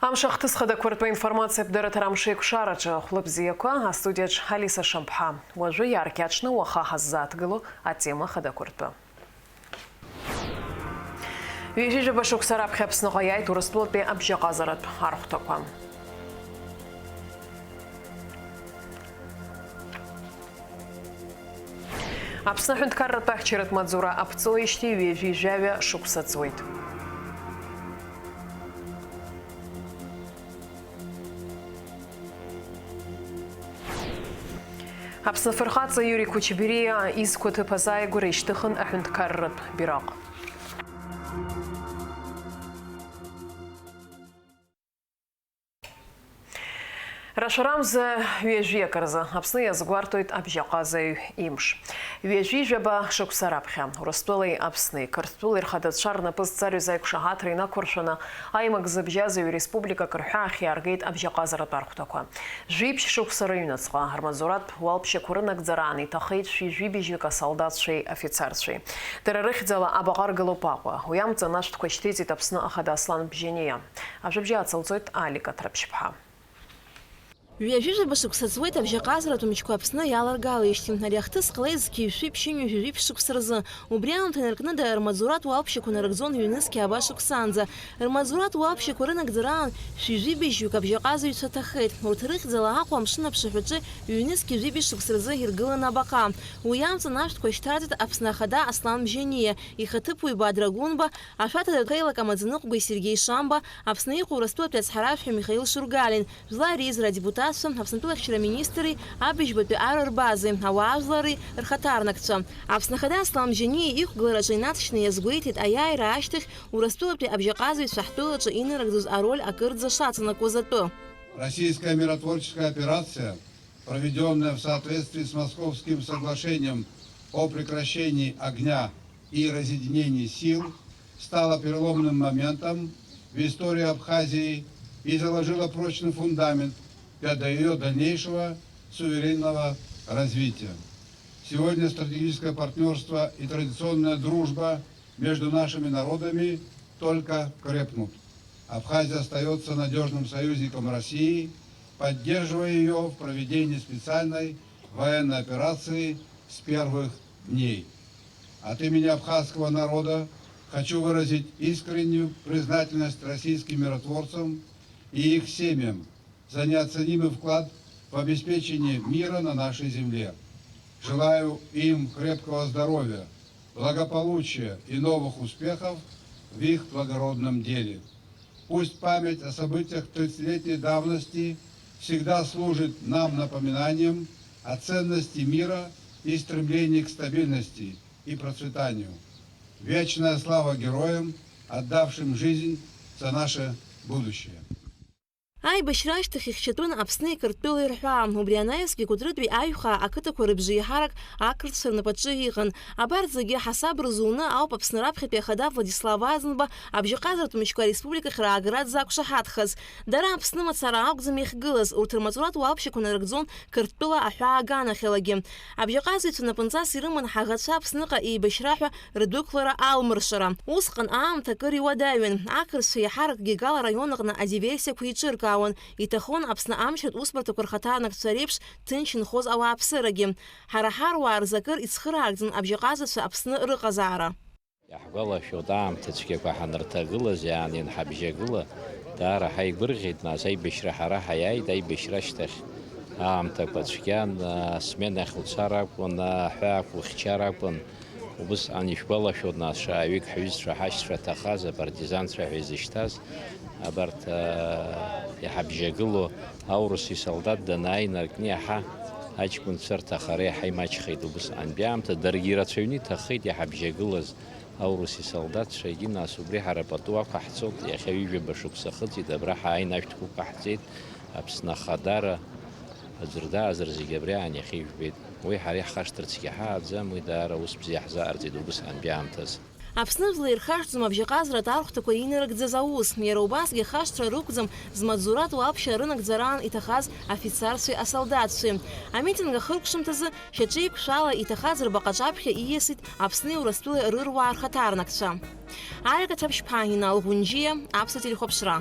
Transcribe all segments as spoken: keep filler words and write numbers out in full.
Амш ахҭыс хадақәа ртәы аинформациатә дырраҭара амшеиқәшараҿы ахәлыбзиақәа, астудиаҿ Алиса Шамԥҳа. Уажәы иааркьаҿны уаха ҳаззааҭгыло атема хадақәа ртәы. Ҩажәижәаба шықәса раԥхьа Аԥсныҟа иааит Урыстәылатәи абжьаҟазаратә архәҭақәа. Аԥсны аҳәынҭқарратә ахьчаратә маҵзура аԥҵоижьҭеи ҩажәи жәаҩа шықәса ҵуеит. Аԥсны афырхаҵа Иури Кучбериа изқәа ҭыԥ азааигәара ишьҭыхын аҳәынҭқарратә бираҟ. Рашәарамза ҩажәи акырзы Аԥсны иазгәарҭоит абжьаҟазаҩ имш. Ҩажәи жәаба шықәса раԥхьа Урыстәылеи Аԥсни, Қырҭтәылеи рхадацәа рнапы зҵаҩыз аиқәшаҳаҭра инақәыршәаны аимак зыбжьаз аҩ республикак рҳәаахь иааргеит абжьаҟазаратә архәҭақәа. Жәиԥшь шықәса рыҩныҵҟа рмаҵзуратә уалԥшьақәа рынагӡараан иҭахеит шәи жәибжьҩык асолдатцәеи афицарцәеи. Дара рыхьӡала абаҟа ргылоуп Аҟәа. Уи амҵан ашәҭқәа шьҭеиҵеит Аԥсны Ахада Аслан Бжьаниа. Ажәабжь аацылҵоит Алика Ҭраԥшьԥҳа. Ҩажәижәаба шықәса ҵуеит абжьаҟазаратә мчқәа Аԥсны иаларгалеижьҭеи. Ари ахҭыс ҟалеит зқьи жәшәи ԥшьынҩажәи жәиԥшь шықәса рзы. Убри аамҭа инаркны дара рмаҵзуратә уалԥшьақәа нарыгӡон ҩнызқьи ааба шықәсаанӡа. Рмаҵзуратә уалԥшьақәа рынагӡараан шәи жәибжьҩык абжьаҟазаҩцәа ҭахеит. Урҭ рыхьӡала Аҟәа амшын аԥшаҳәаҿы ҩнызқьи жәибжь шықәса рзы иргылан абаҟа. Уи амҵан ашәҭқәа шьҭарҵеит Аԥсны Ахада Аслан Бжьаниа, ихаҭыԥуаҩ Бадра Гәынба, ашәаҭаратә еилак амаӡаныҟәгаҩ Сергеи Шамба, Аԥсны иҟоу Урыстәылатәи ацҳаражәҳәаҩ Михаил Шургалиа, Жәлар реизара адепутатцәа, Аԥснытәыла ахьчара аминистри абыжьбатәи ар рбази, ауаажәлари рхаҭарнакцәа. Аԥсны Ахада Аслан Бжьаниа иқәгылараҿы инаҵшьны иазгәеиҭеит аиааира ашьҭахь Урыстәылатәи абжьаҟазаҩцәа ҳтәылаҿы инарыгӡоз ароль акырӡа шацанакуаз атәы. Российская миротворческая операция, проведённая в соответствии с Московским соглашением о прекращении огня и разъединении сил, стала переломным моментом в истории Абхазии и заложила прочный фундамент для её дальнейшего суверенного развития. Сегодня стратегическое партнёрство и традиционная дружба между нашими народами только крепнут. Абхазия остаётся надёжным союзником России, поддерживая её в проведении специальной военной операции с первых дней. От имени абхазского народа хочу выразить искреннюю признательность российским миротворцам и их семьям за неоценимый вклад в обеспечение мира на нашей земле. Желаю им крепкого здоровья, благополучия и новых успехов в их благородном деле. Пусть память о событиях тридцатилетней давности всегда служит нам напоминанием о ценности мира и стремлении к стабильности и процветанию. Вечная слава героям, отдавшим жизнь за наше будущее. Аибашьра ашьҭахь ихьчатәын Аԥсни Қырҭтәылеи рҳәаа. Убри анаҩсгьы Кәыдрытәи аҩхаа ақыҭақәа рыбжеиҳарак ақырҭцәа рнапаҿы иҟан. Абарҭ зегьы ҳасаб рзуны ауп Аԥсны раԥхьатәи ахада Владислав Аӡынба абжьаҟазаратә мчқәа ареспубликахь раагара дзақәшаҳаҭхаз. Дара Аԥсны мацара акәӡам иахьгылаз, урҭ рмаҵуратә уалԥшьақәа нарыгӡон Қырҭтәыла аҳәаа аганахьалагьы. Абжьаҟазаҩцәа напынҵас ирыман ҳаӷацәа Аԥсныҟа еибашьра ҳәа рдәықәлара алмыршара. Усҟан аамҭа акыр иуадаҩын. Ақырҭцәа иаҳаракгьы Гал араион аҟны адиверсиақәа еиҿыркаауан. Иҭахон Аԥсны амчратә усбарҭақәа рхаҭарнакцәа реиԥш ҭынч инхоз ауааԥсырагьы. Ҳара ҳаруаа рзы акыр ицхыраагӡан абжьаҟазацәа Аԥсны рыҟазаара. Иаҳгәалашәоит, аамҭа цәгьақәа ҳанырҭагылаз, иаанин ҳабжьагыла, даара ҳаигәырӷьеит, нас аибашьра ҳара ҳаиааит, аибашьра ашьҭахь аамҭақәа цәгьан, асмена ахь уцар акәын, аҳәаақәа ухьчар акәын, убысҟан ишәгәалашәоит, нас, шааҩык ҳҩызцәа, ҳашьцәа ҭахаз, апартизанцәа ҳәа изышьҭаз, абарҭ, аа, иҳабжьагылоу аурыс исолдат данааи, инаркны иаҳа аҷкәынцәа рҭахара иаҳа имаҷхеит убысҟантәи аамҭа, даргьы ирацәаҩны иҭахеит иҳабжьагылаз аурыс исолдатцәагьы, нас убри ҳара пату ақәаҳҵоит, иахьа ҩажәаба шықәса хыҵит, абра ҳааины ашәҭқәа ықәаҳҵеит, Аԥсны ахадара аӡәыр даазар зегьы абри аан иахьа ижәбеит. Уи ҳара иаҳхашҭырц егьаҳааӡам, уи даара ус бзиа ҳзааырҵеит убысҟантәи аамҭаз. Аԥсны жәлар ирхашҭӡом абжьаҟазаратә архәҭақәа инарыгӡаз аус, иара убасгьы хашҭра рықәӡам змаҵзуратә уалԥшьа рынагӡараан иҭахаз афицарцәеи асолдатцәеи. Амитинг ахыркәшамҭазы шьаҿеиқәшәала иҭахаз рбаҟаҿаԥхьа ииасит Аԥсни Урыстәылеи рыруаа рхаҭарнакцәа. Алика Ҭаԥшьԥаа, Инал Гәынџьиа, Аԥсуа телехәаԥшра.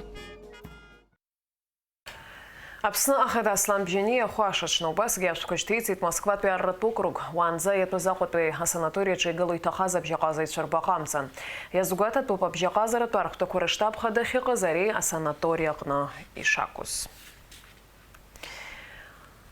Аԥсны Ахада Аслан Бжьаниа ахәы ашаҽны убасгьы ашәқәа шьҭеиҵеит Москватәи арратә округ, уаанӡа иатәыз Аҟәатәи асанаториаҿы игыло иҭахаз абжьаҟазаҩцәа рбаҟа амца. Иазгәаҭатәуп абжьаҟазаратә архәҭақәа рыштаб хада ахьыҟаз ари асанаториа аҟны ишакәыз.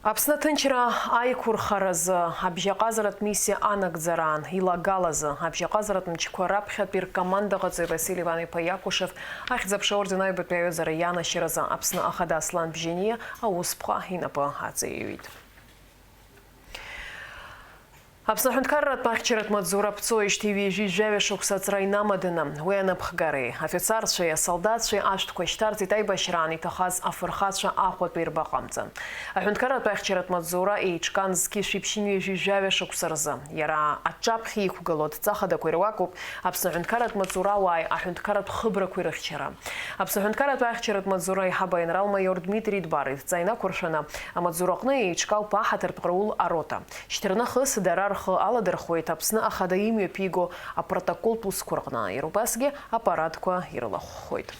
Аԥсны аҭынчра аиқәырхаразы абжьаҟазаратә миссиа анагӡараан, илагалазы, абжьаҟазаратә мчқәа раԥхьатәи ркоманда ҟаҵаҩ Василий Иван-иԥа Иакушев ахьӡ-аԥша аорден аҩбатәи аҩызара ианашьаразы Аԥсны Ахада Аслан Бжьаниа аусԥҟа инапы аҵаиҩит. Аԥсны аҳәынҭқарратә ахьчаратә маҵзура аԥҵоижьҭеи ҩажәи жәаҩа шықәса аҵра инамаданы, уи анапхгареи, афицарцәеи асолдаҭцәеи ашәҭқәа шьҭарҵеит аибашьраан иҭахаз афырхацәа Аҟәатәи рбаҟа амца. Аҳәынҭқарратә ахьчаратә маҵзура еиҿкаан зқьи жәшәи ԥшьынҩажәи жәаҩа шықәса рзы. Иара аҿаԥхьа иқәгылоу адҵа хадақәа ируакуп Аԥсны аҳәынҭқарратә маҵзурауааи аҳәынҭқарратә хыбрақәеи рыхьчара. Аԥсны аҳәынҭқарратә ахьчаратә маҵзура аиҳабы аинралмаиор Дмитри Дбар идҵа инақәыршәаны, амаҵзураҟны еиҿкаауп аҳаҭыртә ҟараул арота. Шьҭарнахыс дара рхы аладырхәуеит Аԥсны Ахада имҩаԥиго апротоколтә усқәа рҟны, иара убасгьы апарадқәа ирылахәхоит.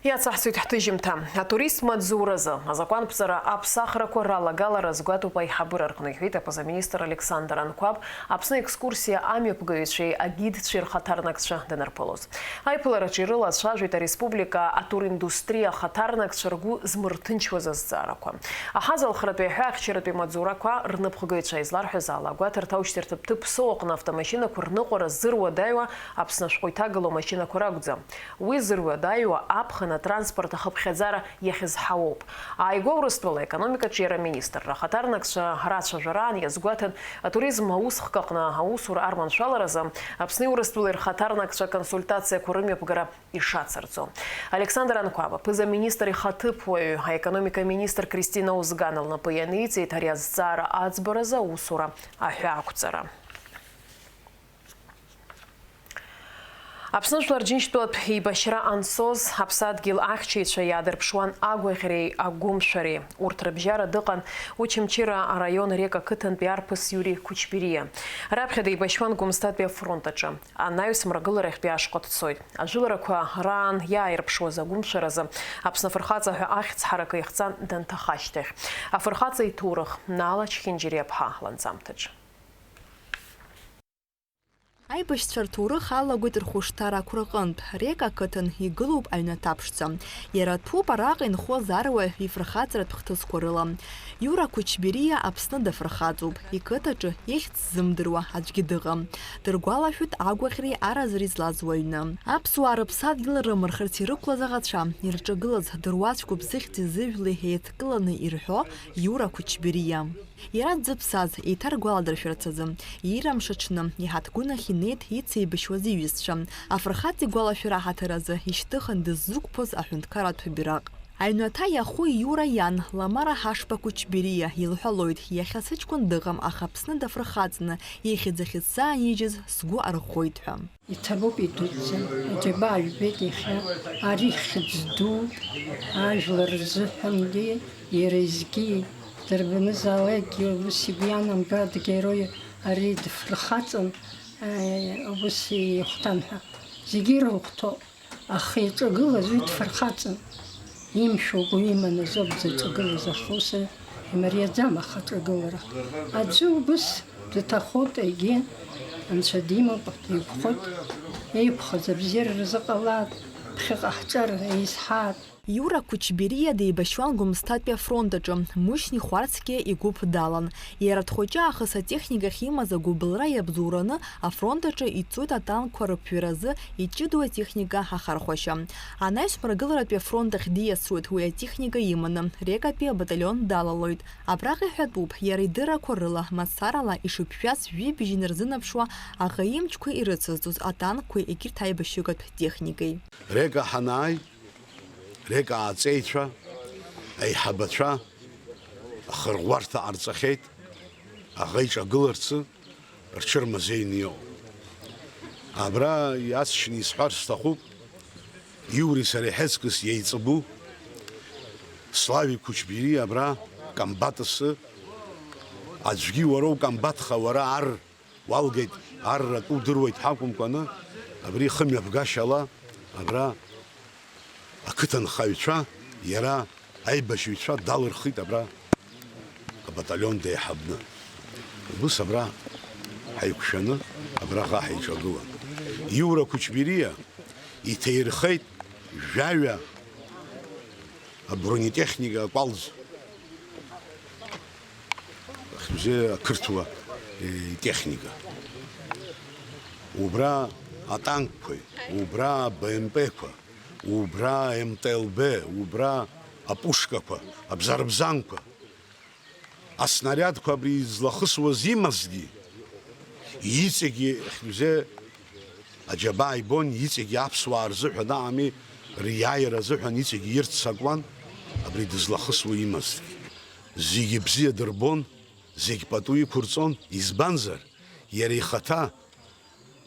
Иацаҳҵоит ҳҭыжьымҭа. Атуристтә маҵзуразы азакәанԥҵара аԥсахрақәа ралагалара азгәаҭоуп аиҳабыра рҟны, иҳәеит аԥыза-министр Александр Анқәаб Аԥсны аекскурсиа амҩаԥгаҩцәеи агидцәеи рхаҭарнакцәа данырԥылоз. Аиԥылараҿы ирылацәажәеит ареспублика атуриндустриа ахаҭарнакцәа ргәы змырҭынчуаз азҵаарақәа. Аҳазалхратәи аҳәаахьчаратәи амаҵзурақәа рнапхгаҩцәа изларҳәаз ала, агәаҭарҭа аушьҭырҭа ҭыԥ Соуаҟны автомашьынақәа рныҟәара зыруадаҩуа Аԥсны ашәҟәы иҭагылоу амашьынақәа ракәӡам. Уи зыруадаҩуа аԥхын атранспорт ахыԥхьаӡара иахьызҳауоуп. Ааигәа Урыстәыла аекономикаҿиара аминистрра ахаҭарнакцәа рацәажәараан иазгәаҭан, атуризм аусхк аҟны аусура арманшәаларазы Аԥсни Урыстәылеи рхаҭарнакцәа аконсультациақәа рымҩаԥгара ишацырҵо. Александр Анқәаб, аԥыза-министр ихаҭыԥуаҩ, аекономика аминистр Кристина Озган лнапы ианиҵеит ари азҵаара аӡбаразы аусура аҳәаақәҵара. Аԥсны Жәлар Џьынџьтәылатә еибашьра ансоз, аԥсадгьыл ахьчаҩцәа иаадырԥшуан агәаӷьреи агәымшәареи. Урҭ рыбжьара дыҟан Очамчыра араион Река қыҭантәи арԥыс Иури Кучбериа. Раԥхьа деибашьуан Гәымсҭатәи афронт аҿы. Анаҩс мрагыларахьтәи ашҟа дцоит. Ажәыларақәа раан иааирԥшуаз агәымшәаразы Аԥсны афырхаҵа ҳәа ахьӡ ҳаракы ихҵан данҭаха ашьҭахь. Афырхаҵа иҭоурых, Наала Чхинџьириаԥҳа ланҵамҭаҿы. Аибашьцәа рҭоурых алагоит рхәышҭаара ақәраҟынтә, Река ақыҭан игылоуп аҩнаҭа ԥшӡа. Иара ҭәуп араҟа инхоз аруаҩ ифырхаҵаратә хҭысқәа рыла. Иура Кучбериа Аԥсны дафырхаҵоуп, иқыҭаҿы ихьӡ ззымдыруа аӡәгьы дыҟам. Дыргәалашәоит агәаӷьреи аразреи злаз уаҩны. Аԥсуаа рыԥсадгьыл рымырхырц ирықәлаз аӷацәа, ирҿагылаз дыруацәгьоуп зыхьӡи зыжәлеи еидкыланы ирҳәо Иура Кучбериа. Иара дзыԥсаз еиҭаргәаладыршәарц азы, иира мшаҽны иҳаҭгәын ахь инеит ицеибашьуаз иҩызцәа. Афырхаҵа игәалашәара аҳаҭыр азы ишьҭыхын дыззықәԥоз аҳәынҭқарратә бираҟ. Аҩнаҭа иаху Иура иан, Ламара Ҳашба Кучбериа, илҳәалоит, иахьа сыҷкәын дыҟам, аха Аԥсны дафырхаҵны, ихьӡ ахьысзаанижьыз сгәы арӷәӷәеит ҳәа. Иҭабуп идуӡӡан, аџьабаа жәбеит иахьа, ари хьӡ ду, ажәлар рзыҳәангьы, иара изгьы, дарбанызаалакгьы ус игәы иаанамгар, дгерои ари дфырхаҵан, ус ихәҭан ҳәа. Зегьы ирыхәҭоуп, аха иҿагылаз уи дфырхаҵан. Имшәо угәы иман азоуп дзаҿагылаз, аха ус имариаӡам, аха аҿагылара. Аӡәы убыс дҭахоит, егьи Анцәа димоуп, дигәхоит, еиқәхаз абзиара рзыҟалааит, ԥхьаҟа ҳҿар еизҳааит. Иура Кучбериа деибашьуан Гәымсҭатәи афронт аҿы, Мушьни Хәарцкиа игәыԥ далан. Иара дхәыҷы аахыс атехника ахьимаз агәыбылра иабзоураны, афронт аҿы ицоит атанкқәа рыԥжәаразы иҷыдоу атехника ахархәашьа. Анаҩс мрагыларатәи афронт ахь диасуеит уи атехника иманы, Рекатәи абаталион далалоит. Абраҟа иҳәатәуп, иара идыррақәа рыла, мацарала ишыԥжәаз жәибжь инарзынаԥшуа, аӷа имчқәа ирыцызҵоз атанкқәеи егьырҭ аибашьыгатә техникеи. Река ҳанааи, Река аҵеицәа, аиҳабацәа ахырӷәӷәарҭа ҟарҵахьеит, аӷа иҿагыларцы, рҽырмазеины иҟоуп. Абра иацшьны исҳәар сҭахуп, Иури сареи ҳаҵкыс иеиҵбу Слави Кучбери абра комбат асы, аӡәгьы уара укомбатха, уара ар уалгеит, ар атәы удыруеит ҳәа акәымкәаны, абри хымҩаԥгашьала абра ақыҭанхаҩцәа Иара аибашьыҩцәа далырхит абра абаталион деиҳабны. Убыс абра ҳаиқәшәаны абраҟа ҳаиҿагылан. Иура Кучбериа иҭаирхеит жәаҩа абронетехника акәалӡ. Ахьӡузе ақырҭуа, е, техника. Убра атанкқәеи, убра БМП-қәа, убра МТЛБ, убра апушкақәа, абзарбзанқәа, аснариадқәа абри излахысуаз имазгьы, иҵегьы, ахьӡузе, аџьабаа ибон, иҵегьы аԥсуаа рзыҳәан аами, риааира азыҳәан иҵегьы ирццакуан, абри дызлахысуа имазҭгьы. Зегьы бзиа дырбон, зегь пату иқәырҵон, избанзар, иара ихаҭа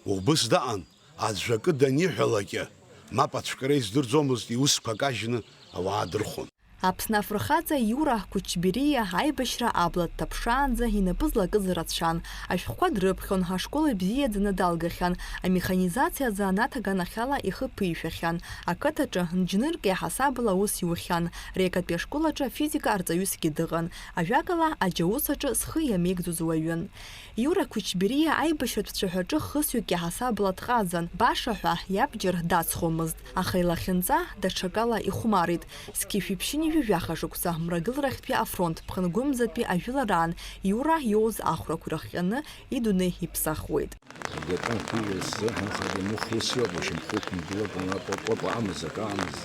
убыс даҟан, аӡә акы даниҳәалакь, мап ацәкра издырӡомызт, иусқәа кажьны ауаа дырхәон. Аԥсны афырхаҵа Иура Кучбериа аибашьра абла дҭаԥшаанӡа инапы злакыз рацәан, ашәҟәқәа дрыԥхьон, ашкол ибзиаӡаны далгахьан, амеханизациа азанааҭ аганахьала ихы ԥишәахьан, ақыҭаҿы нџьнырк иаҳасабала аус иухьан, Рекатәи ашкол аҿы афизика арҵаҩысгьы дыҟан, ажәакала, аџьаус аҿы зхы иамеигӡоз уаҩын. Иура Кучбериа аибашьратә цәаҳәаҿы хысҩык иаҳасабала дҟазан, баша ҳәа иабџьар дацхомызт, аха илахьынҵа даҽакала ихәмарит. Зқьи жәшәи ԥшьынҩажәи жәаха шықәса мрагыларахьтәи афронт ԥхынгәымзатәи ажәылараан Иура иоуз ахәрақәа ирыхҟьаны идунеи иԥсахуеит. Агатан ԥыжәа сзыҳәан хада мыхә ус иоуп, шьамхы ықәымгылакәа, ана ҟәаҟәаҟәа амаз, акы амаз,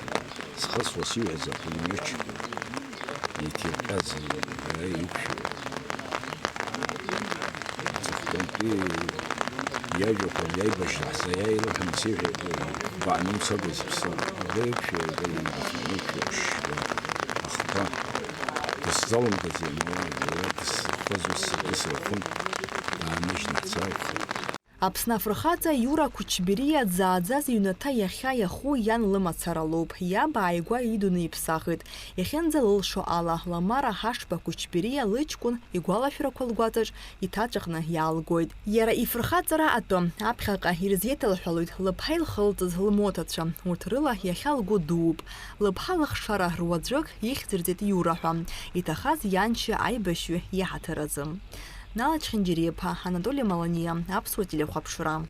зхысуа сиҳәаз апулемиотчик. Иҭирҟьаз иара иқәшәеит. Аҵыхәтәантәи иажәақәа, иаибашьра ҳзаиааила ҳәа сиҳәеит, хәба ааимсагои сыԥсы. Иара иқәшәеит, иара иқәшәеит, ахқәа дысзалымгаӡеит, иара дысзыхәоз ус саргьы сылхын, дааныжьны дцааит. Аԥсны афырхаҵа Иура Кучбериа дзааӡаз иҩнаҭа иахьа иаху иан лымацара лоуп. Иаб ааигәа идуны иԥсахит. Иахьынӡалылшо ала, Ламара Ҳашба Кучбериа лыҷкәын игәалашәарақәа лгәаҵаҿ иҭаҵәахны иаалгоит. Иара ифырхаҵара атәы аԥхьаҟа ирзеиҭалҳәалоит лыԥҳа илхылҵыз лмоҭацәа. Урҭ рыла иахьа лгәы дууп. Лыԥҳа лыхшара руаӡәык ихьӡырҵеит Иура ҳәа, иҭахаз ианшьа аибашьҩы иаҳаҭыр азы. Нала Чхинџьариа-иԥа, Анатоли Маланиа, Аԥсуа телехәаԥшра.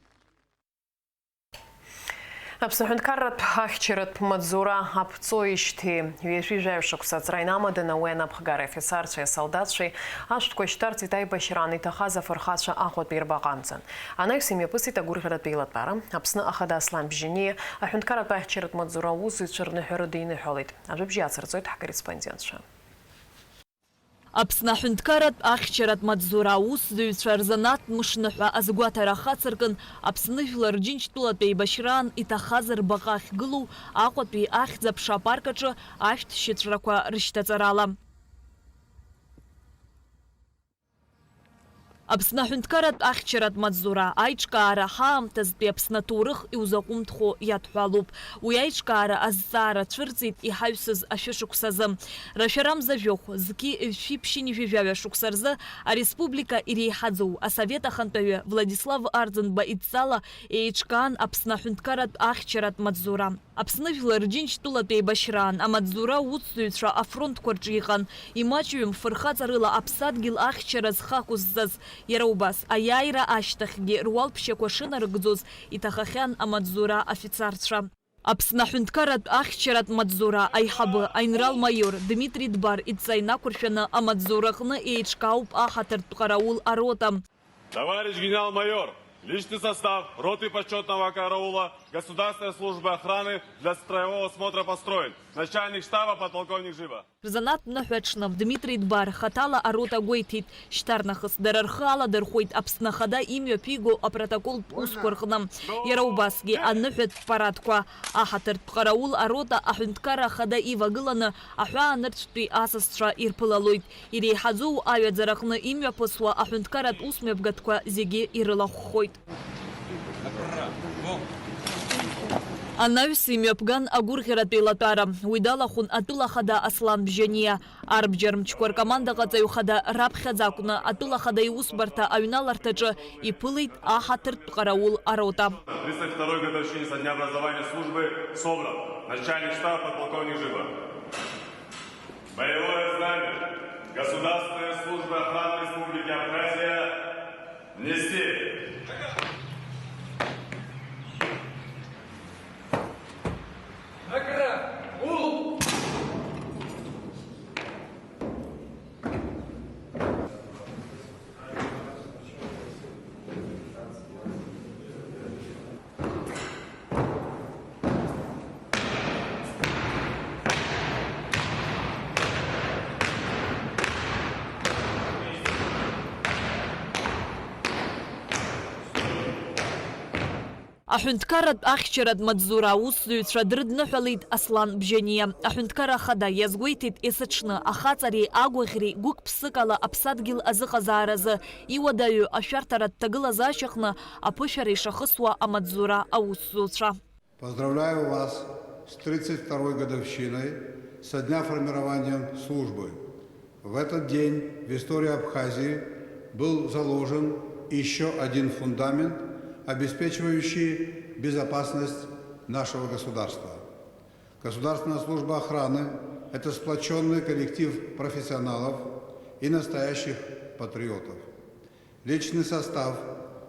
Аԥсны аҳәынҭқарратә ахьчаратә маҵзура аԥҵоижьҭеи ҩажәи жәаҩа шықәса аҵра инамаданы, уи анапхгара афицарцәеи асолдаҭцәеи ашәҭқәа шьҭарҵеит аибашьраан иҭахаз афырхацәа Аҟәатәи рбаҟа амҵан. Анаҩс имҩаԥысит агәырӷьаратә еилатәара, Аԥсны Ахада Аслан Бжьаниа аҳәынҭқарратә ахьчаратә маҵзура аусзуҩцәа рныҳәа рыдиныҳәалеит. Ажәабжь иацырҵоит ҳкорреспондентцәа. Аԥсны аҳәынҭқарратә ахьчаратә маҵзура аусзуҩцәа рзанааҭтә мышныҳәа азгәаҭара ахацыркын, Аԥсны Жәлар Џьынџьтәылатә еибашьраан иҭахаз рбаҟа ахьгылоу Аҟәатәи Ахьӡ-аԥша апарк аҿы ашәҭ шьыҵәрақәа рышьҭаҵарала. Аԥсны аҳәынҭқарратә ахьчаратә маҵзура аиҿкаара ҳаамҭазтәи Аԥсны аҭоурых иузаҟәымҭхо иадҳәалоуп. Уи аиҿкаара азҵаара цәырҵит иҳаҩсыз ашәышықәсазы. Рашәарамза жәохә, зқьи жәшәи ԥшьынҩажәи жәаҩа шықәса рзы ареспублика иреиҳаӡоу асовет ахантәаҩы Владислав Арӡынба идҵала еиҿкаан Аԥсны аҳәынҭқарратә ахьчаратә маҵзура. Аԥсны Жәлар Џьынџьтәылатә еибашьраан амаҵзура усзуҩцәа афронтқәа рҿы иҟан, имаҷҩым фырхаҵарыла аԥсадгьыл ахьчара зхы ақәызҵаз, иара убас аиааира ашьҭахьгьы руалԥшьақәа шынарыгӡоз иҭахахьан амаҵзура афицарцәа. Аԥсны аҳәынҭқарратә ахьчаратә маҵзура аиҳабы, аинрал-маиор Дмитри Дбар идҵа инақәыршәаны амаҵзураҟны еиҿкаауп аҳаҭыртә ҟараул арота. Товарищ генерал-майор, личный состав роты почётного караула Государственной службы охраны для строевого смотра построен. Начальник штаба подполковник Жиба. Рзанааҭтә ныҳәа аҽны Дмитри Дбар хаҭала арота гәеиҭеит, шьҭарнахыс дара рхы аладырхәуеит Аԥсны Ахада имҩаԥиго апротоколтә усқәа рҟны. Иара убасгьы аныҳәатә парадқәа, аҳаҭыртә ҟараул арота аҳәынҭқарра ахада ивагыланы аҳәаанырцәтәи асасцәа ирԥылалоит. Иреиҳаӡоу аҩаӡараҟны имҩаԥысуа аҳәынҭқарратә усмҩаԥгатәқәа зегьы ирылахәхоит. Анаҩс имҩаԥган агәырӷьаратә еилатәара. Уи далахәын атәыла ахада Аслан Бжьаниа. Арбџьар мчқәа ркомандаҟаҵаҩ хада раԥхьаӡа акәны атәыла ахада иусбарҭа аҩналарҭаҿы иԥылеит аҳаҭыртә ҟараул арота. Тридцать второй годовщине со дня образования службы собран. Начальник штаба подполковник Жиба. Боевое знамя Государственной службы охраны Республики Абхазия нести. Аҳәынҭқарратә ахьчаратә маҵзура аусзуҩцәа дрыдныҳәалеит Аслан Бжьаниа. Аҳәынҭқарра Ахада иазгәеиҭеит, есыҽны ахаҵареи агәаӷьреи гәык-ԥсыкала аԥсадгьыл азыҟазааразы иуадаҩу ашәарҭаратә ҭагылазаашьаҟны аԥышәара ишахысуа амаҵзура аусзуҩцәа. Поздравляю вас с тридцать второй годовщиной со дня формирования службы. В этот день в истории Абхазии был заложен ещё один фундамент, обеспечивающий безопасность нашего государства. Государственная служба охраны — это сплочённый коллектив профессионалов и настоящих патриотов. Личный состав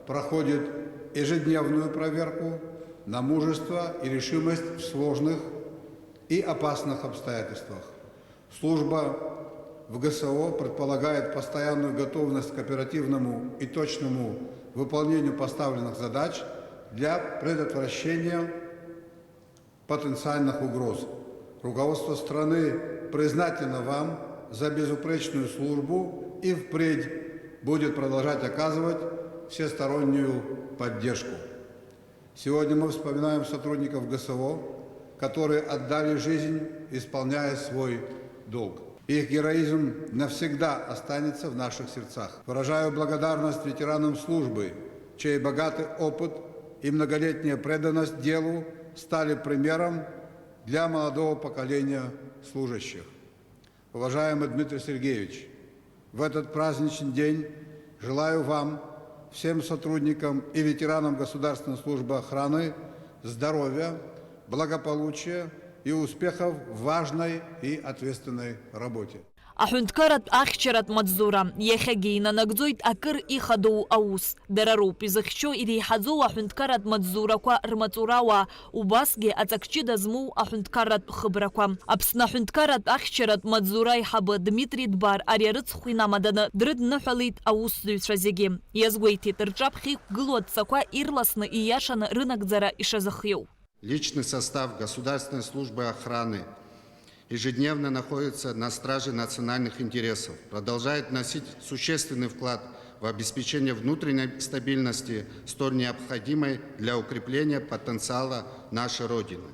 проходит ежедневную проверку на мужество и решимость в сложных и опасных обстоятельствах. Служба в ГСО предполагает постоянную готовность к оперативному и точному выполнению поставленных задач для предотвращения потенциальных угроз. Руководство страны признательно вам за безупречную службу и впредь будет продолжать оказывать всестороннюю поддержку. Сегодня мы вспоминаем сотрудников ГСО, которые отдали жизнь, исполняя свой долг. Их героизм навсегда останется в наших сердцах. Выражаю благодарность ветеранам службы, чей богатый опыт и многолетняя преданность делу стали примером для молодого поколения служащих. Уважаемый Дмитрий Сергеевич, в этот праздничный день желаю вам, всем сотрудникам и ветеранам Государственной службы охраны здоровья, благополучия и успехов в важной и ответственной работе. Аҳәынҭқарратә ахьчаратә маҵзура иахьагьы инанагӡоит акыр ихадоу аус. Дара роуп изыхьчо, иреиҳаӡоу аҳәынҭқарратә маҵзурақәа рмаҵурауаа, убасгьы аҵак ҷыда змоу аҳәынҭқарратә хыбрақәа. Аԥсны аҳәынҭқарратә ахьчаратә маҵзура аиҳабы Дмитри Дбар ари арыцхә инамаданы дрыдныҳәалеит аусзуҩцәа зегьы. Иазгәеиҭеит, рҿаԥхьа иқәгылоу адҵақәа ирласны ииашаны рынагӡара ишазыхиоу. Личный состав Государственной службы охраны ежедневно находится на страже национальных интересов, продолжает вносить существенный вклад в обеспечение внутренней стабильности, столь необходимой для укрепления потенциала нашей Родины.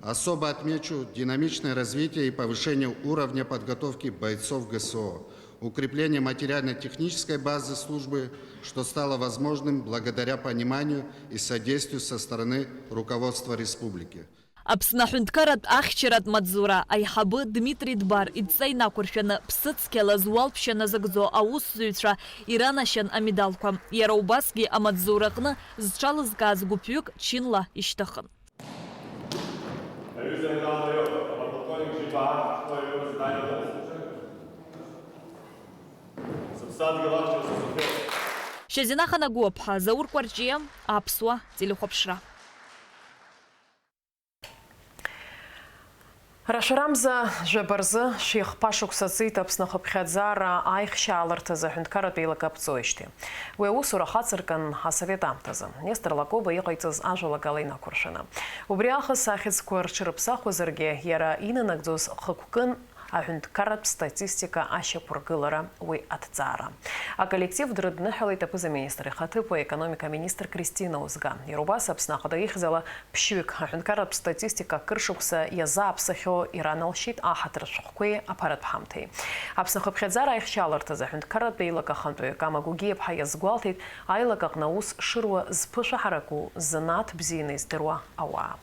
Особо отмечу динамичное развитие и повышение уровня подготовки бойцов ГСО, укрепление материально-технической базы службы, что стало возможным благодаря пониманию и содействию со стороны руководства республики. Аԥсны аҳәынҭқарратә ахьчаратә маҵзура аиҳабы Дмитри Дбар идҵа инақәыршәаны ԥсыцқьала зуалԥшьа назыгӡо аусзуҩцәа иранашьан амедалқәа. Иара убасгьы амаҵзураҟны зҽалызкааз гәыԥҩык чынла ишьҭыхын. Аҩыза амедал аиҳәо, аполковник Џьабаа, шәҟәыҩҩы Здаиа Лоуз. Сыԥсадгьыл ахьчара сазыхиоит. Шьазина Ханагәыаԥҳа, Заур Кәарҷиа, Аԥсуа телехәаԥшра. Рашәарамза жәаба рзы шәихԥа шықәса ҵит Аԥсны ахыԥхьаӡара аихшьаалырҭазы аҳәынҭқарратә еилак аԥҵоижьҭеи. Уи аусура ахацыркын асовет аамҭазы, Нестор Лакоба иҟаиҵаз ажәалагала инақәыршәаны. Убри аахыс ахьӡқәа рҽырыԥсахуазаргьы, иара инанагӡоз хықәкын аҳәынҭқарратә статистика ашьақәыргылара уи аҭҵаара. Аколлектив дрыдныҳәалеит аԥыза-министр ихаҭыԥуаҩ, аекономика аминистр Кристина Озга. Иара убас Аԥсны Ахада ихьӡала ԥшьҩык аҳәынҭқарратә статистика акыр шықәса иазааԥсахьоу ираналшьеит аҳаҭыр шәҟәқәеи аԥаратә ҳамҭеи. Аԥсны ахыԥхьаӡара аихшьаалырҭазы аҳәынҭқарратә еилак ахантәаҩы Кама Гогиаԥҳа иазгәалҭеит, аилак аҟны аус шыруа зԥышәаҳараку, занааҭ бзианы издыруа ауаа.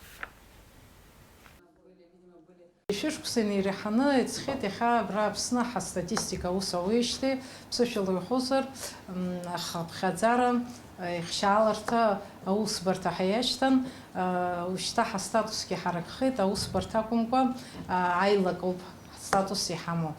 Шәышықәса инеиреиҳаны иҵхеит иахьа абра Аԥсны ҳастатистика аус ауеижьҭеи, ԥсышәала иуҳәозар, м, ахыԥхьаӡара, ихшьаалырҭа аусбарҭа ҳәа иашьҭан, а, ушьҭа ҳастатусгьы ҳаракхеит, аусбарҭа акәымкәа, а, аилак ауп Статус иҳамоу.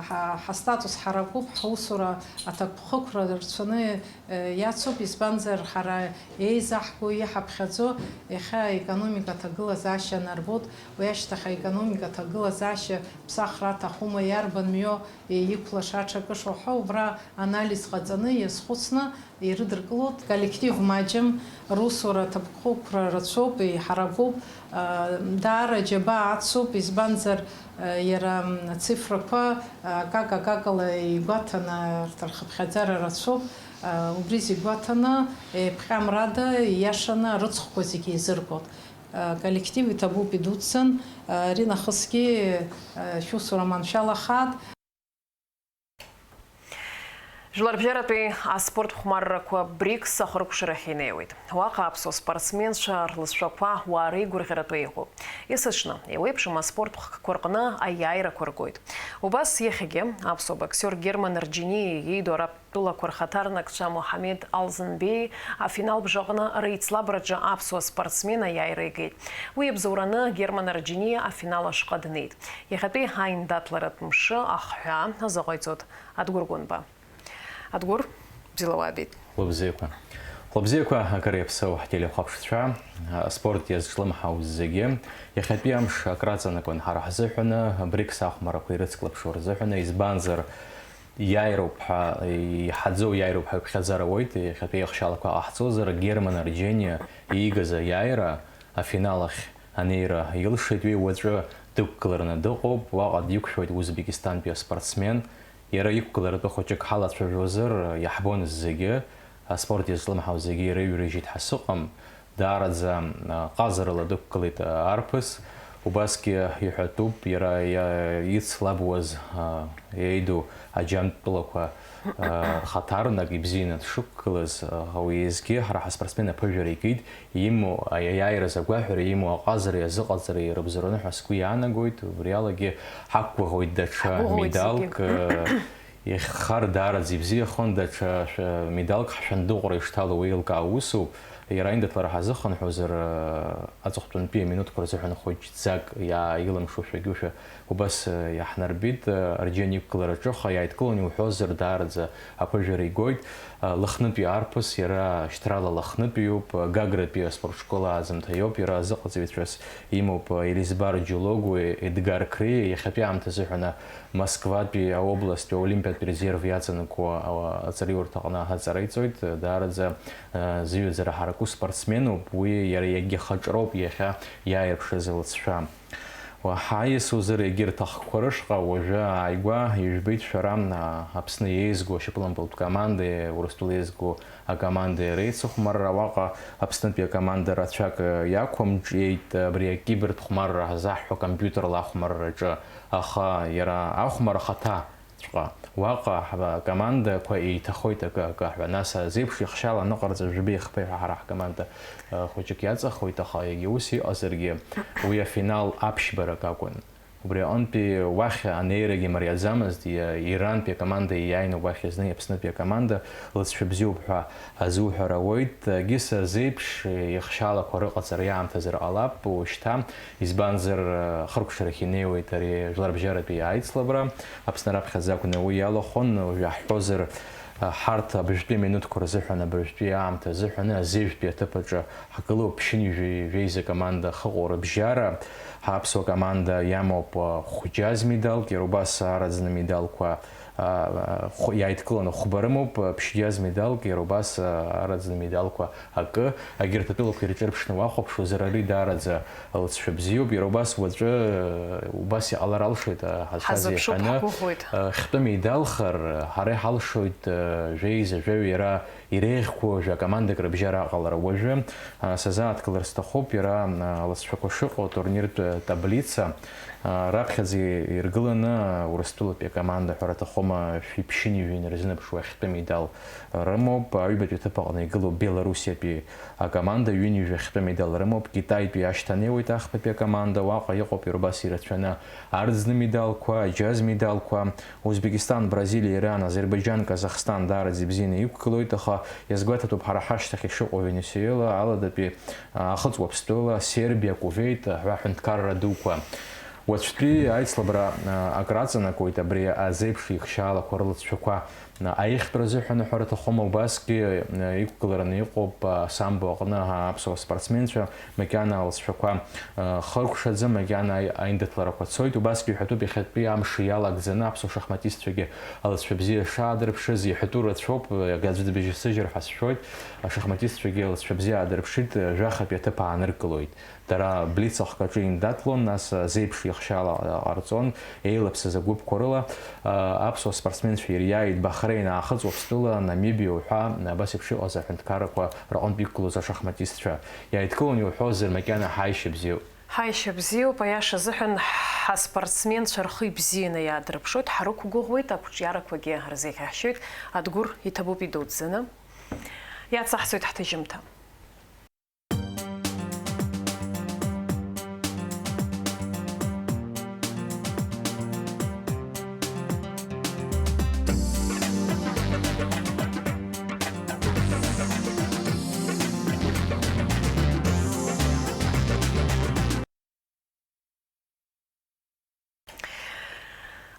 Ҳа, ҳастатус ҳаракуп, ҳусура аҭакԥхықәра рацәаны, э, иацуп, избанзар, ҳара еизаҳго, иҳаԥхьаӡо, иахьа аекономика аҭагылазаашьа анарбоит, уи ашьҭахь аекономика аҭагылазаашьа ԥсахра аҭахума, иарбан мҩоу еиқәлаша, аҽакыша уҳәа, убра анализ ҟаҵаны, иазхәыцны, ирыдыркылоит. Коллектив маҷым, русура аҭакԥхықәра рацәоуп, иҳаракуп, даара џьабаа ацуп, избанзар, иара ацифрақәа акака-акакала игәаҭаны, арҭ рхыԥхьаӡара рацәоуп, убри зегь гәаҭаны, еиԥҟьамрада, ииашаны арыцхәқәа зегь еизыргоит. Коллектив иҭабуп, идуӡӡан, аринахысгьы шәусура маншәалахааит. Жәларбжьаратәи аспорт хәмаррақәа БРИКС ахыркәшарахь инеиуеит. Уаҟа аԥсуа спортсменцәа рлызшәақәа уаа реигәырӷьаратәы иҟоуп. Есыҽны, еиуеиԥшым аспорт хкқәа рҟны аиааирақәа ргоит. Убас иахьагьы аԥсуа боксиор Герман Арџьениа иеидоу арабтәылақәа рхаҭарнакцәа Мухамед Алзынбеи афинал бжаҟны реицлабраҿы аԥсуа спортсмен аиааира игеит. Уи иабзоураны Герман Арџьениа афинал ашҟа днеит. Иахьатәи аиндаҭларатә мшы ахҳәаа азыҟаиҵоит Адгәыр Гәынба. Адгәыр, бзиала уаабеит. Хәлыбзиақәа. Хәлыбзиақәа, акыр иаԥсоу ҳтелехәаԥшцәа, аспорт иазҿлымҳау зегьы. Иахьатәи амш акраҵанакуан ҳара ҳзыҳәаны, БРИКС ахәмарақәа ирыцклаԥшуа рзыҳәаны, избанзар, иааироуп ҳәа, иҳаӡоу иааироуп ҳәа иԥхьаӡара ауеит, иахьатәи еихшьаалақәа ҟаҳҵозар, Герман Арџьениа иигаз аиааира, афинал ахь анеира илшеит уи, уаҵәы дықәгылараны дыҟоуп, уаҟа диқәшәоит Узбекистантәи аспортсмен. Иара иқәгыларатәы хәыҷык ҳалацәажәозар, иаҳбон зегьы, аспорт иазҿлымҳау зегьы ирыҩрыжьит ҳәа сыҟам, даараӡа, а, ҟазарала дықәгылеит, а, арԥыс. Убасгьы иҳәатәуп, иара, иа-, ицлабуаз, а, иеиду аџьамтәылақәа, а, рхаҭарнак ибзианы дшықәгылаз, а, уи еизгьы ҳара ҳаспортсмен аԥыжәара икит, имоу, аиааираз агәаҳәара имоу аҟазареи азыҟаҵареи ирыбзоураны ҳәа сгәы иаанагоит, убри алагьы ҳақәгәыӷуеит даҽа Ҳақәгәыӷуеит медалк, зегьы. Э, иххар даараӡа ибзиахон, даҽа шә-, медалк ҳшәындыҟәра ишҭало уеилкаау усуп, иара аиндаҭлара ҳазыхынҳәуазар, э, аҵыхәтәантәи аминуҭқәа рзыҳәан хәыҷӡак иааилымшошәа-гьушәа убас, э, иаҳнарбеит, э, Арџьан иқәгылараҿы, аха иааидкыланы иуҳәозар даараӡа аԥыжәара игоит. Лыхнытәи арԥыс, иара шьҭрала Лыхнытәиуп, Гагратәи аспортшкол ааӡамҭа иоуп, иара азыҟаҵаҩцәас имоуп Елизбар Џьулогуи Едгар Креиа, иахьатәи аамҭазыҳәан Москватәи аобласттәи аолимпиатә резерв иаҵанакуа аҵараиурҭаҟны аҵара иҵоит, даараӡа, а, зыҩаӡара ҳараку спортсменуп, уи иара иагьахаҿроуп иахьа иааирԥшыз лыҵшәа. Уаҳа иасузар егьырҭ ахкқәа рышҟа уажәы ааигәа ижәбеит шәара, а, Аԥсны еизго ашьапылампылтә командеи Урыстәыла еизго акомандеи реицыхәмарра. Уаҟа Аԥснытәи акоманда рацәак, э, иақәымҿиеит абри акибердхәмарра ҳзаҳҳәо компиутерла ахәмарраҿы, аха иара ахәмарра ахаҭа ҵәҟьа. Уаҟа ҳкомандақәа еиҭахоит акы-акы ҳәа. Нас азеиԥш ихшьала аныҟарҵа жәбеи хԥеи ҳәа ҳара ҳкоманда, э, хәыҷык иаҵахоит, аха егьа ус иҟазаргьы, уи афинал аԥшьбарак акәын. Убри аҟынтәи уахь анеирагьы мариаӡамызт, иа-, Ирантәи акоманда иааины уахь зны Аԥснытәи акоманда лыҵшәа бзиоуп ҳәа азуҳәар ауеит. Гиса зеиԥш ихшьалақәа рыҟаҵара иаамҭазар ҟалап уажәшьҭа, избанзар, хыркәшарахь инеиуеит ари жәларбжьаратәи аицлабра. Аԥсны раԥхьаӡа акәны уи иалахәын, уажә иаҳҳәозар, ҳарҭ абыржәтәи аминуҭқәа рзыҳәан, абыржәтәи аамҭа азыҳәаны азеижәтәи аҭыԥ аҿы ҳгылоуп, ԥшьынҩажәи жәеиза команда ахьыҟоу рыбжьара. Ҳаԥсуа команда иамоуп, а, хәџьаз медалк, иара убас араӡны медалқәа, а, хә-, иааидкыланы хәба рымоуп, а, ԥшьџьаз медалк, иара убас, а, араӡны медалқәа акы. Егьырҭ атәылақәа ирҿырԥшны уахәаԥшуазар, ари даараӡа алыҵшәа бзиоуп. Иара убас уаҵәы, а, убас иҟалар алшоит, а, ҳазшаз Ҳазыԥшуп, еиҳаны, ҳгәыӷуеит. А, хьтәы медалхар, ҳара иҳалшоит, а, жәеиза, жәаҩа иара иреиӷьқәоу жәа-командак рыбжьара аҟалара. Уажәы, а, сазааҭгылар сҭахуп иара, а, алыҵшәақәа шыҟоу атурниртә таблица, а, раԥхьаӡа иргыланы Урыстәылатәи акоманда, ҳәара аҭахума, шәи ԥшьынҩажәи инарзынаԥшуа ахьтәы медал рымоуп. Аҩбатәи аҭыԥ аҟны игылоуп Белоруссиатәи акоманда, ҩынҩажәи ахьтәы медал рымоуп. Китаитәи ашьҭанеиуеит ахԥатәи акоманда, уаҟа иҟоуп иара убас ирацәаны арӡны медалқәа, аџьаз медалқәа. Узбекистан, Бразилиа, Иран, Азербаиџьан, Казахстан даараӡа ибзианы иқәгылоит, аха иазгәаҭатәуп ҳара ҳашьҭахь ишыҟоу Венесуела, Аладатәи, а, Ахыҵ Уаԥстәыла, Сербиа, Кувеит ҳәа аҳәынҭқарра дуқәа. Уаҵәтәи аицлабра, а, акраҵанакуеит абри азеиԥш ихшьаалақәа рылҵшәақәа, а, аиӷьтәра азыҳәан аҳәара аҭахума, убасгьы, а, иқәгылараны иҟоуп, а, самбо аҟны, а, аԥсуа спортсменцәа макьана алҵшәақәа, а, хыркәшаӡам, макьана аи-, аиндаҭларақәа цоит, убасгьы иҳәатәуп иахьатәи амш иалагӡаны аԥсуа шахматистцәагьы алҵшәа бзиа шаадырԥшыз, иҳәатәу рацәоуп, а, аӡәы дыбжьысыжьыр ҳәа сшәоит, ашахматистцәагьы алҵшәа бзиа аадырԥшит, а, жәахатәи аҭыԥ ааныркылоит. Дара блиц ахкаҿы индаҭлон, нас зеиԥш ихшьала ҟарҵон, еилаԥсаз агәыԥқәа рыла, аԥсуа спортсменцәа ириааит Бахрейн, Аахыҵ Уаԥстәыла, Намибиа уҳәа, абас еиԥш иҟаз аҳәынҭқаррақәа рҟынтә иқәгылоз ашахматистцәа. Иааидкылон иуҳәозар, макьана ҳаишьа бзиоуп. Ҳаишьа бзиоуп, аиаша азыҳәан ҳаспортсменцәа рхы ибзианы иаадырԥшуеит, ҳрықәгәыӷуеит, ақәҿиарақәагьы рзеиӷьаҳшьоит, Адгәыр иҭабуп идуӡӡаны. Иацаҳҵоит ҳҭыжьымҭа.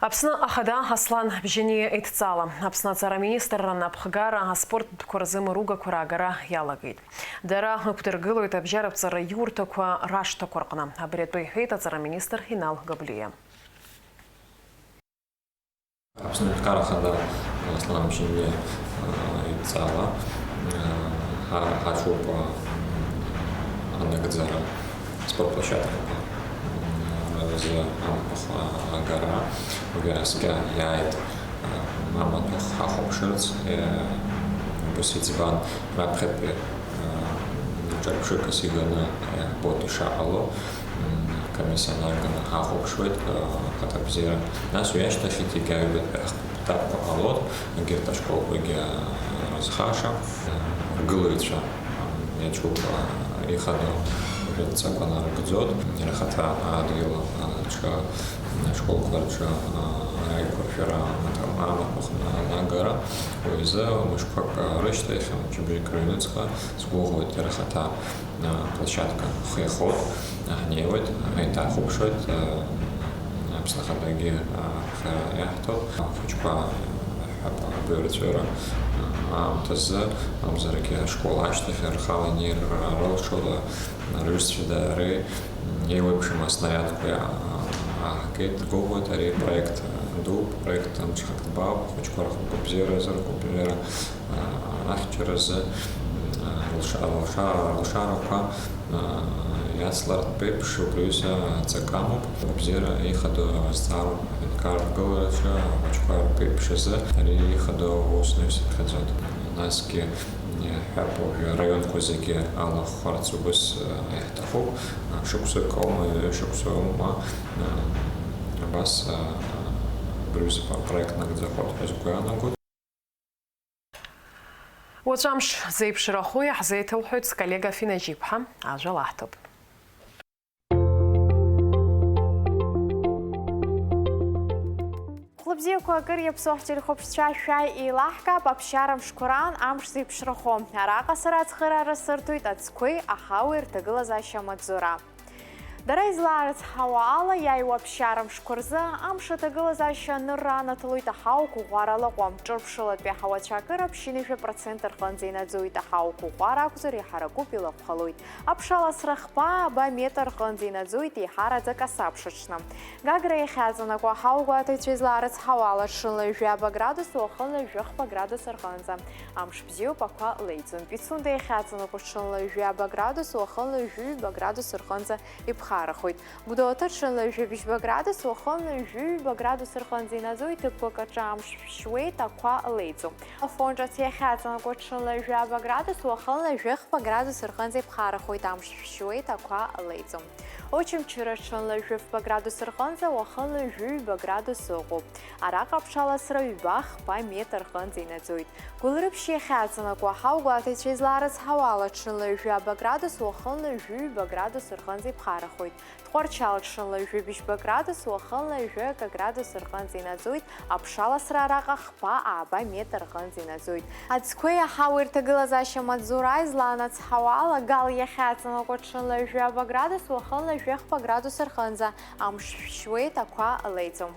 Аԥсны Ахада Аслан Бжьаниа идҵала. Аԥсны аҵара аминистрра напхгара аспорттә дәқәа рзы мыругақәа раагара иалагеит. Дара ықәдыргылоит абжьаратә ҵараиурҭақәа рашҭақәа рҟны. Абри атәы иҳәеит аҵара аминистр Инал Габлиа. Аԥсны Аҳәынҭқарра Ахада Аслан Бжьаниа, а, идҵала, а, ҳа-, ҳаҿуп, а, анагӡара спортплощадкақәа, м, рзы амаҭәахә агара, уажәы аскьа иааит, а, амаҭәахә ҳахәаԥшырц, э, убас иӡбан раԥхьатәи, а, ҿырԥшыгас иганы, а, ибоит ишаҟало, м, комиссиа наганы ҳахәаԥшуеит, а, ахаҭабзиара. Нас уи ашьҭахь иҭигьы аҩбатәи ахԥатәқәа ҟалоит, егьырҭ ашколқәагьы, а, рызхаша, а, ргылаҩцәа, а, иаҿуп, а, ихадоу жәытәӡақәа нарыгӡоит, рхаҭа адгьыл, а, рҿы, ашколқәа рҿы, а, аиқәыршәара амаҭәахә анагара, уи азы мышқәак рышьҭахь, мчыбжьык рыҩнуҵҟа, сгәыӷуеит, рхаҭа, а, площадка хеихоит, ҳнеиуеит, ҳаиҭахәаԥшуеит, а, Аԥсны Ахадагьы, а, ҳәа иаҳҭоит, ахәыҷқәа ҳәа абаҩрҵәыра аамҭазы, мамзаргьы ашкол ашьҭахь рхала инеир рылшоит, рҩызцәа дареи еиуеиԥшым аснариадқәеи ааҳгеит. Гәыӷуеит, ари проект дууп, проект амҽхак ҭбаауп, ахәыҷқәа рхықәкы бзиаразы, ргәабзиара, а, ахьчаразы, а, рылша-, рылша-, рылшарақәа, а, иацлартә еиԥш, убри аҩыза аҵак амоуп. Абзиара ихадоу азҵаароуп аҳәынҭқарратә гылараҿы ахәыҷқәа рԥеиԥш азы ари ихадоу аус ныҩсыԥхьаӡоит. Насгьы иаҳҳәап, уажәы араионқәа зегьы алахәхарц убыс, а, иаҳҭахуп. А, шықәсык аума, ҩышықәса аума, а, абас, а, абри аҩыза проект нагӡахоит ҳәа сгәы иаанагоит. Уаҵәы амш зеиԥшрахо иаҳзеиҭалҳәоит сколлега Фина Џьиԥҳа, ажәа лаҳҭап. Хәлыбзиақәа акыр иаԥсоу ҳтелехәаԥшцәа шәааи еилаҳкаап, аԥсшьара мшқәа раан амш зеиԥшрахо. Араҟа сара ацхыраара сырҭоит ацқәеи аҳауеи рҭагылазаашьа амаҵзура. Дара излаарыцҳауа ала, иааиуа аԥсшьара мшқәа рзы амш аҭагылазаашьа анырра анаҭалоит аҳауақәа ӷәӷәара лаҟәуам. Ҿырԥшылатәи аҳауацәа акыр аԥшьынҩажәа процент рҟынӡа инаӡоит, аҳауақәа ӷәӷәара акәзар, иҳараку илахәхалоит. Аԥшаласра хԥа-ааба метр рҟынӡа инаӡоит, еиҳараӡак асабша аҽны. Гагра иахьаҵанакуа аҳауагәаҭаҩцәа излаарыцҳауа ала, ҽынла жәаба градус, уахынла жәохәба градус рҟынӡа. Амш бзиоуп, ақәа леиӡом. Пицунда иахьаҵанакуа ҽынла жәаба градус, уахынла жәаҩба градус рҟынӡа иԥхарахоит. Гәдоуҭа ҽынла жәибжьба градус, уахынла жәаҩба градус рҟынӡа инаӡоит, ҭыԥқәак аҿы амш шәшьуеит, ақәа леиӡом. Афон ҿыц иахьаҵанакуа ҽынла жәаба градус, уахынла жәохәба градус рҟынӡа иԥхарахоит, амш шәшьуеит, ақәа леиӡом. Очамчыра ҽынла жәохәба градус рҟынӡа, уахынла жәаҩба градус ыҟоуп. Араҟа аԥшаласра ҩба-хԥа метр рҟынӡа инаӡоит. Гәылрыԥшь иахьаҵанакуа аҳауагәаҭаҩцәа излаарыцҳауа ала, ҽынла жәаба градус, уахынла жәаҩба градус рҟынӡа иԥхарахоит. Тҟәарчал ҽынла ҩажәи бжьба градус, уахынла ҩажәи акы градус рҟынӡа инаӡоит, аԥшаласра араҟа хԥа ааба метр рҟынӡа инаӡоит. Аӡқәеи аҳауеи рҭагылазаашьа маҵзура излаанацҳауа ала, Гал иахьаҵанакуа ҽынла ҩажәи ааба градус, уахынла ҩажәи хԥа градус рҟынӡа амш шәшьуеит, ақәа леиӡом.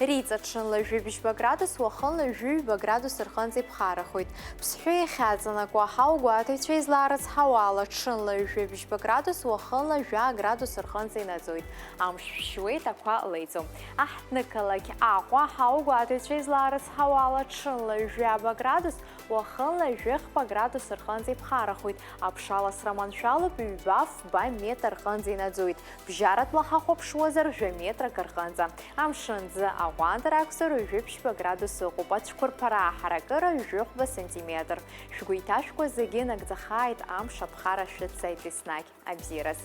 Риҵа ҽынла ҩажәи бжьба градус, уахынла ҩажәи ҩба градус рҟынӡа иԥхарахоит. Ԥсҳәы иахьаҵанакуа аҳауа гәаҭаҩцәа излаарыцҳауа ала, ҽынла ҩажәи бжьба градус, уахынла ҩажәа градус рҟынӡа инаӡоит. Амш шәшьуеит, ақәа леиӡом. Аҳҭнықалақь Аҟәа аҳауа гәаҭаҩцәа излаарыцҳауа ала, ҽынла ҩажәи ааба градус, уахынла ҩажәи хԥа градус рҟынӡа иԥхарахоит. Аԥшаласра маншәалоуп, ҩба фба метр рҟынӡа инаӡоит. Бжьаратәла ҳахәаԥшуазар, жәа метрак рҟынӡа. Амшын ӡы аҟәандара акәзар, ҩажәи бжьба градус ыҟоуп, ацәқәырԥара аҳаракыра ҩажәи хәба сантиметр. Шәгәы иҭашәкуа зегьы нагӡахааит, амш аԥхара шәыццааит еснагь. Абзиараз!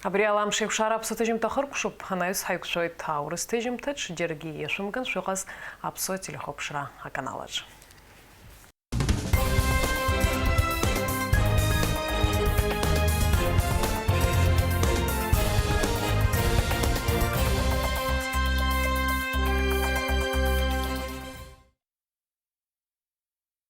Абри ала Амшеикәшара аԥсуа ҭыжьымҭа хыркәшоуп, анаҩс ҳаиқәшәоит аурыс ҭыжьымҭаҿ, џьаргьы иашәымган шәыҟаз аԥсуа телехәаԥшра аканалаҿ.